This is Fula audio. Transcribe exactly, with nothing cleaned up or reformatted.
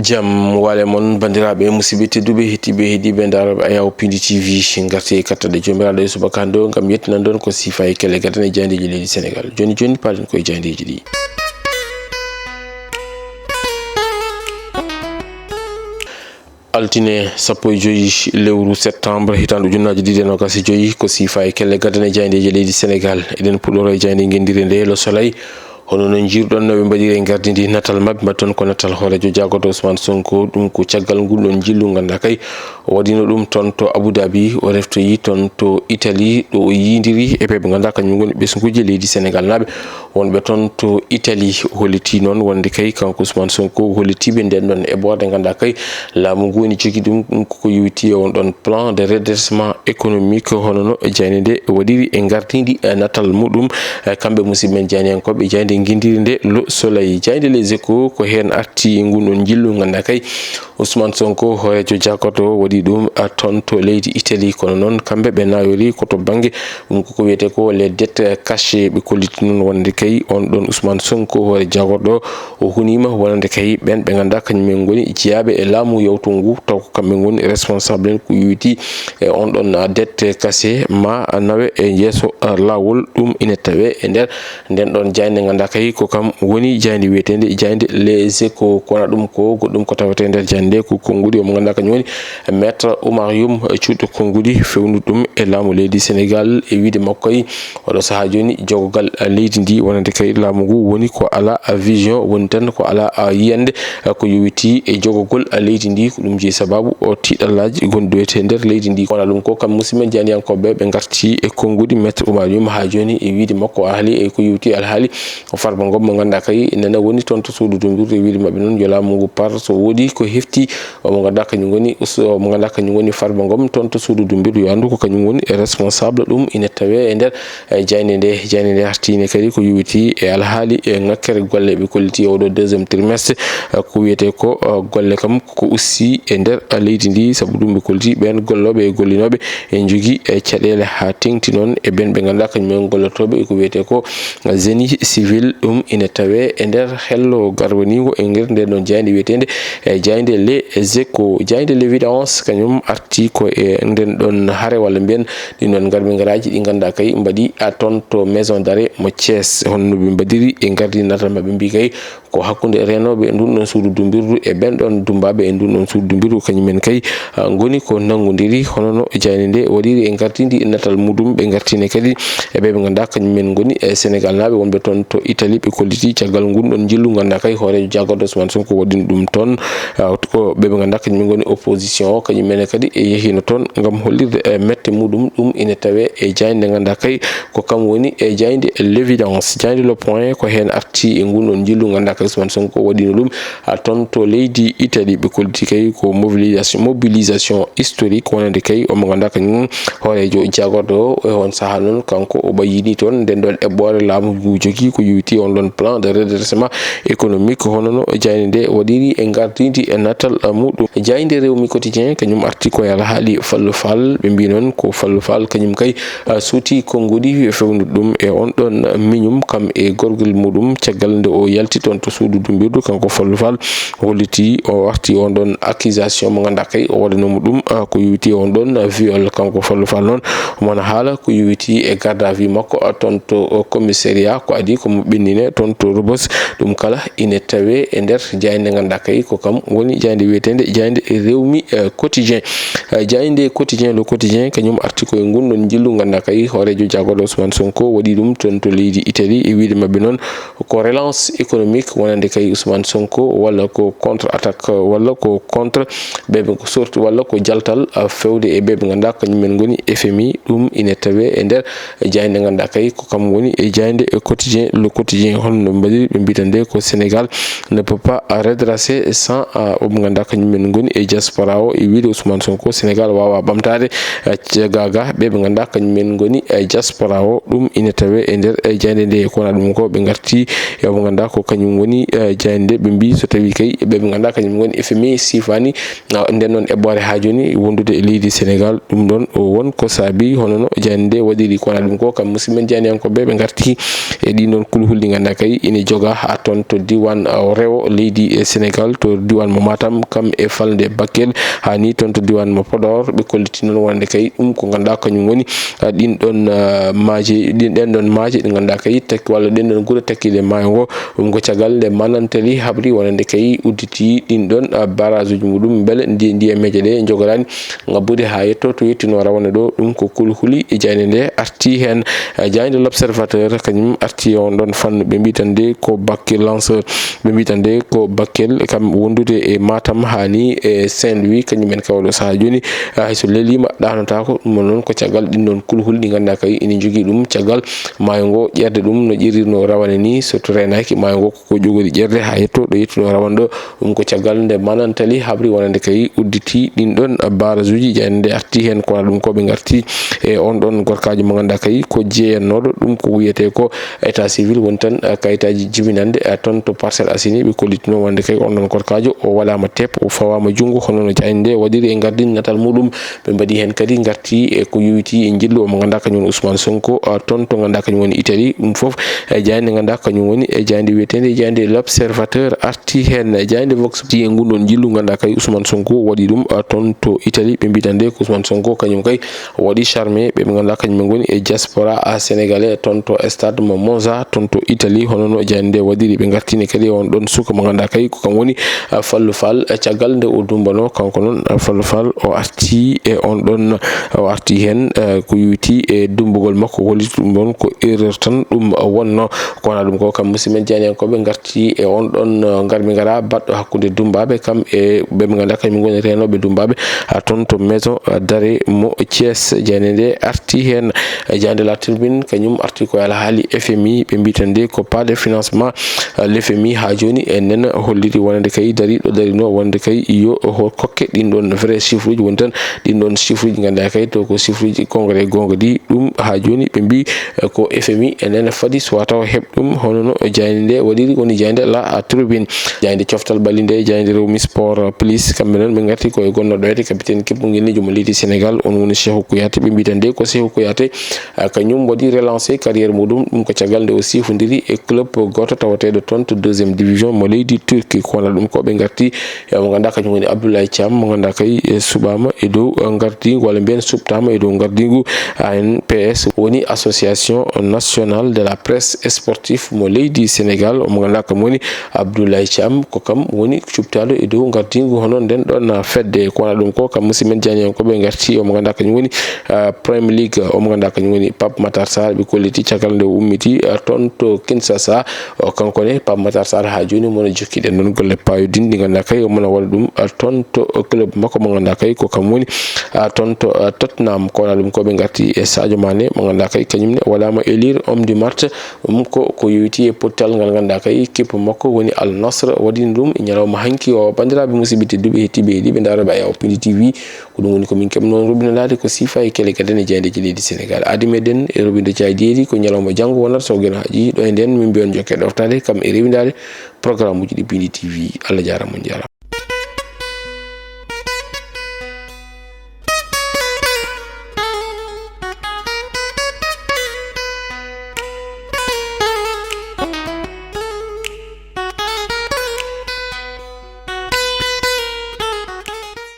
Jam waale mon, banndiraaɓe, musidɓe tedduɓe, heɗiiɓe, heɗiiɓe, ndaarooɓe Ayaw Pindi T V. Ngarti e kattande Joomiraaɗo e subaka hannde o ngam yettinan ɗon ko siifa e kelle gadane e jaayndeeji leydi Senegaal. Jooni jooni, paalen ko e jaayndeeji ɗi. Altine sappo e joy lewru septembre, hitaande ujunnaaji ɗiɗi e noogas e joy, ko siifa e kelle gadane e jaayndeeji leydi Senegaal. Eɗen puɗɗoro e jaaynde ngenndire nde, Le Soleil. Hono no njiiruɗon no ɓe mbaɗiri e ngardi ndi, natal maɓɓe mbaɗi toon ko natal hooreejo jaagorɗo Ousmane Sonko. Ɗum ko caggal ngul ɗon njillu ngannduɗaa kay o waɗino ɗum toon to Abu Dhabi, o reftoyi toon to Italie, ɗo o yiindiri e ɓe ɓe ngannduɗaa kañum ngoni ɓesnguuji leydi Senegaal naaɓe wonɓe toon to Italie. O holliti noon wonde kay kanko Ousmane Sonko o hollitiiɓe nden ɗon eɓɓoore nde ngannduɗaa kay laamu ngu woni jogi ɗum, ɗum ko ko yowiti e on ɗon plan de redressement économique, hono no jaaynde nde waɗiri e ngardiindi e natal muɗum. Eh, kamɓe musidɓe men jaayndiyankooɓe jaaynde ngenndire nde Le Soleil. Jaaynde Les Échos ko heen arti e ngun ɗon njillu ngannduɗaa kay Ousmane Sonko, hooreejo jaagorɗo o, waɗi ɗum, ah, toon to leydi Italie. Kono noon, kamɓe ɓe nayorii ko to bannge ɗum ko ko wiyetee ko les dettes cachées. Ɓe kolliti noon wonde kay on ɗon Ousmane Sonko, hoore jaagorɗo o, o huniima wonande kay ɓeen ɓe ngannduɗaa kañum en ngoni jeyaaɓe e laamu yawtu ngu, taw ko kamɓe ngoni responsable en ko yowiti e on ɗon, ah, dette cachée ma nawe e yeeso, ah, laawol. Ɗum ina tawee e nder nden ɗon jaaynde ngannduɗaa kay ko kam woni jaaynde wiyeteende jaaynde Les Échos. Kono ɗum ko goɗɗum ko tawetee nder jaaynde nde ko konnguɗi omo ngannduɗaa kañum woni Maître Oumar Youm, cuuɗo konnguɗi, fewnuɗo ɗum e laamu leydi Senegaal. E wiyde makko kay oɗo sahaa jooni jogogal leydi ndi wonande kay laamu ngu woni ko alaa vision, woni tan ko alaa yiyannde ko yowiti e jogagol leydi ndi. Ko ɗum jeyi sabaabu o tiiɗallaaji gonɗo e nder leydi ndi. Kono ɗum ko kam musidɓe men jaayndiyankooɓe ɓe ngarti e konnguɗi Maître Oumar Youm haa jooni e wiyde makko o haali e ko yowiti alhaali Farba Ngom mo ngannduɗaa kay nana woni toon to suudu dumbirdu. E wiyde maɓɓe noon yo laamu ngu par so woodi ko hefti omo ngannduɗaa kañum woni us-, omo ngannduɗaa kañum woni Farba Ngom toon to suudu dumbirdu, yo anndu ko kañum woni responsable. Ɗum ina tawee e nder, eh, jaaynde nde. Jaaynde nde arti ne kadi ko yowiti e alhaali e ŋakkere golle. Ɓe kolliti e oɗo deuxième trimestre, eh, ko wiyetee ko, eh, golle kam ko usti e nder leydi ndi, sabu ɗum ɓe kolliti ɓeen gollooɓe e gollinooɓe e njogii e caɗeele haa teeŋti noon e ɓeen ɓe ngannduɗaa kañum en gollotooɓe e ko wiyetee ko génie civil. Ɗum ina tawee e nder hello garwaniingo e nder ndeen ɗon jaaynde wiyeteende e jaaynde Les Échos. Jaaynde L'Évidence kañum arti ko e ndeen ɗon hare walla mbiyen ɗin ɗon ngarmi ngaraaji ɗi ngannduɗaa kay mbaɗi a toon to maison d'arrêt mo Thiès. Hono no ɓe mbaɗiri e ngardi natal maɓɓe mbi kay ko hakkunde reenooɓe ndun ɗon suudu dumbirdu e ɓen ɗon dummbaaɓe e ndun ɗon suudu dumbirdu, kañum en kay, ah, ngoni ko nanngodiri. Hono no jaaynde nde waɗiri e ngartindi e natal muɗum, ɓe ngartine kadi e ɓe ɓe ngannduɗaa kañum en ngoni e Senegaal naaɓe wonɓe toon to Italie. Ɓe kolliti caggal ngun ɗon njillu ngannduɗaa kay hooreejo jaagorɗo Ousmane Sonko waɗino ɗum toon. Ah, ko ɓe ɓe ngannduɗaa kañum en ngoni opposition o, kañum en kadi e yehino toon ngam hollirde e mette muɗum. Ɗum ina tawee e jaaynde ngannduɗaa kay ko kam woni e jaaynde L'Évidence. Jaaynde Le Point ko heen arti e ngun ɗon njillu ngannduɗaa kay Ousmane Sonko waɗino ɗum, ah, toon to leydi Italie. Ɓe kolliti kay ko mobilisation, mobilisation historique wonande kay omo ngannduɗaa kañum hooreejo jaagorɗo o. E on sahaa noon kanko o ɓayyini toon nden ɗon eɓɓoore laamu ngu jogii ko yowiti on ɗon plan de redressement économique. Hono no jaaynde nde waɗiri e ngartindi e natal muɗum. Jaaynde Rewmi Quotidien kañum arti ko e alhaali Fallou Fall. Ɓe mbi noon ko Fallou Fall kañum kay, ah, suuti konnguɗi fewnuɗi ɗum e on ɗon miñum, kam e gorgel muɗum, caggal nde o yalti toon to suudu dumbirdu. Kanko Fallou Fall holliti o arti on ɗon accusation mo ngannduɗaa kay o waɗanoo mo ɗum, ah, ko yowiti on ɗon viol. Kanko Fallou Fall noon omo haala ko yowiti e garde à vue makko, ah, toon to, oh, commissariat, ko adii ko mo ɓennine toon to Rebeuss. Ɗum kala ine tawee e nder jaaynde ngannduɗaa kay ko kam woni jaaynde wiyeteende jaaynde Rewmi, eh, Quotidien. Eh, jaaynde Quotidien, Le Quotidien, kañum arti ko e ngun ɗon njillu ngannduɗaa kay hooreejo jaagorɗo Ousmane Sonko waɗi ɗum toon to leydi Italie. E wiyde maɓɓe noon ko relance économique wonande kay Ousmane Sonko, walla ko contre attaque, walla ko contre ɓe ɓe sorti, walla ko jaltal, ah, fewde e ɓe ɓe ngannduɗaa kañum en ngoni F M I. Ɗum ine tawee e nder jaaynde ngannduɗaa kay ko kam woni e jaaynde e Quotidien, Le Quotidien. Hono no mbaɗiri ɓe mbiyata nde ko Sénégal ne peut pas redresser sans, ah, ɓe ngannduɗaa kañum en ngoni e diaspora o. E wiyde Ousmane Sonko, Sénégal waawaa ɓamtaade, ah, cagaaga ɓe ɓe ngannduɗaa kañum en ngoni e diaspora o. Ɗum ine tawee e nder e jaaynde nde. Ko wonaa ɗum ko ɓe ngarti e mo ngannduɗaa ko kañum woni Ni, eh, jaaynde nde ɓe mbii so tawii kay ɓe ɓe ngannduɗaa kañum ngoni F M I sifaani, ah, nden noon eɓɓoore haa jooni wondude e leydi Senegaal. Ɗum ɗoon o won ko saabii hono no jaaynde nde waɗiri ko wonaa ɗum ko, kam musidɓe men jaayniyankooɓe ɓe ngarti e ɗiin ɗoon kulhuli ɗi ngannduɗaa kay ina jogaa haa toon to diiwaan, ah, rewo leydi e Senegaal, to diiwaan mo Matam, kam e falnde Bakel. Haa ni toon to diiwaan mo Podor, ɓe kolliti noon wonande kay ɗum ko ngannduɗaa kañum woni, ah, ɗiin ɗoon, ah, maaje, ɗiin ɗeen ɗoon maaje ɗe ngannduɗaa kay takki walla ɗeen ɗoon gure takkiiɗe maayo ngo. Ɗum ko caggal nde Manantali habri wonande kay udditi ɗiin ɗoon, ah, barrage uji muɗum, mbele ndi ndiyameeje ɗe njogoraani ngabbude haa yetto to yettinoo rawane ɗo. Ɗum ko kulhuli e jaaynde nde arti heen. Ah, jaaynde L'Observateur kañum arti e on ɗoon fannu, ɓe mbii tan nde ko Bakel lanceur, ɓe mbii tan nde ko Bakel kam wondude e Matam haa ni e Saint-Louis, kañum en kay oɗo sahaa jooni, ah, hay so leliima ɗaanotaako. Ɗum noon ko caggal ɗiin ɗoon kulhuli ɗi ngannduɗaa kay ina njogii ɗum caggal maayo ngo ƴeerde ɗum no ƴerirnoo rawane ni, so to reenaaki maayo ngo ko ƴogori ƴeerde haa yetto ɗo yettinoo rawane ɗo. Ɗum ko caggal nde Manantali habri wonande kay udditi ɗiin ɗoon barrage uji, jaaynde nde arti heen ko wonaa ɗum ko ɓe ngarti e on ɗoon gorkaajo mo ngannduɗaa kay ko jeeyannooɗo ɗum ko wiyetee ko état civil, woni tan, eh, kayitaaji jibinannde, eh, toon to Parcelles Assainies. Ɓe kollitino wonande kay on ɗoon gorkaajo o waɗaama teep, o fawaama junngo, hono no jaaynde nde waɗiri e ngardiin natal muɗum. Ɓe mbaɗi heen kadi ngarti e ko yowitii e njillu o mo ngannduɗaa kañum woni Ousmane Sonko, ah, toon to ngannduɗaa kañum woni Italie. Ɗum fof e jaaynde ngannduɗaa kañum woni e jaaynde wiyeteende jaaynde L'Observateur arti heen. E jaaynde Vox Populi e ngun ɗoon njillu ngannduɗaa kay Ousmane Sonko waɗi ɗum, ah, toon to Italie. Ɓe mbii tan nde ko Ousmane Sonko kañum kay waɗi charme ɓe ɓe ngannduɗaa kañum en ngoni e diaspora, ah, sénégalais toon to stade mo Monza toon to Italie. Hono no jaaynde nde waɗiri, ɓe ngartini kadi e on ɗoon suka mo ngannduɗaa kay ko kam woni, ah, Fallou Fall, eh, caggal nde o dumbanoo, kanko noon, ah, Fallou Fall o arti e on ɗoon, o arti heen, eh, ko yowitii e dumbugol makko, holli ɗum ɗoon ko erreur tan ɗum, ah, wonnoo. Ko wonaa ɗum ko kam musidɓe men jaayniyankooɓe ngarti e on ɗoon, ah, ngarmi ngara baɗɗo hakkunde dummbaaɓe kam e ɓe ɓe ngannduɗaa kañum ngoni reenooɓe dummbaaɓe, ah, toon to maison, ah, d'arrêt mo Thiès. Jaaynde nde arti heen, eh, jaaynde La Tribune kañum arti ko e alhaali F M I, ɓe mbii tan nde ko pas de financement, eh, l'F M I haa jooni. E nen holliri wonande kay dariiɗo darinoo wonande kay yo ho-, kokke ɗiin ɗoon vrai chiffre uji, woni tan ɗiin ɗoon chiffre uji ngannduɗaa kay to ko chiffre uji congrès goonga ɗi. Ɗum haa jooni ɓe mbii, eh, ko F M I enen fadi so wata o heɓ ɗum, hono no jaaynde nde waɗiri, woni jaaynde La Tribune. Jaaynde coftal ɓalli nde, jaaynde Rewmi Sport Plus, kamɓe noon ɓe ngarti ko e gonno ɗoyde capitaine keɓɓungel nejo mo leydi Sénégal, on woni Cheikhou Kouyaté. Ɓe mbii tan nde ko Cheikhou Kouyaté, ah, kañum waɗi relancé carrière muɗum. Ɗum ko caggal nde o sifondiri e club gooto tawateeɗo toon to deuxième division mo leydi Turquie. Ko wonaa ɗum ko ɓe ngarti e mo ngannduɗaa kañum woni Abdoulaye Thiam, mo ngannduɗaa kay, eh, suɓaama e dow, eh, ngardiigu, walla mbiyen suɓtaama e dow ngardiigu A N P S, woni Association Nationale de la Presse Sportive mo leydi Sénégal. Omo ngannduɗaa kam woni Abdoulaye Thiam, ko kam woni cuɓtaaɗo e dow ngardiigu hono nden ɗon fedde. Ko wonaa ɗum ko kam musidɓe men jaayniyankooɓe ngarti, omo ngannduɗaa kañum woni, ah, Premier League, omo ngannduɗaa kañum woni Pape Matar Sarr, ɓe kolliti caggal nde o ummiti, ah, toon to Kinshasa. O, kanko ne, Pape Matar Sarr, haa jooni, omo jokki ɗen ɗon golle paayodinɗe, ɗi ngannduɗaa kay, omo waɗa ɗum, ah, toon to club makko, mo ngannduɗaa kay, ko kam woni, ah, toon to, ah, Tottenham. Ko wonaa ɗum ko ɓe ngarti e Sadio Mané, mo ngannduɗaa kay, kañum ne, o waɗaama élire homme du match. Ɗum ko, ko yowitii e pottal ngal ngannduɗaa kay, équipe makko woni Al Nassr, waɗini ɗum e ñalawma hanki o. Banndiraaɓe musidɓe tedduɓe, heɗiiɓe, heɗiiɓe ndaarooɓe Ayaw Pindi T V, ko ɗum woni ko min keɓnoo rubinandaade ko siifa e kele gadane jaayndeeji leydi Sénégal. Aadi meɗen e rubindo jaayndeeji ko ñalawma janngo wonata so geno haji. Ɗo e nden min mbiyon jokke ɗoftaade kam e rewindaade programme uji ɗi Pindi T V. Allah jaaraama, on jaaraama.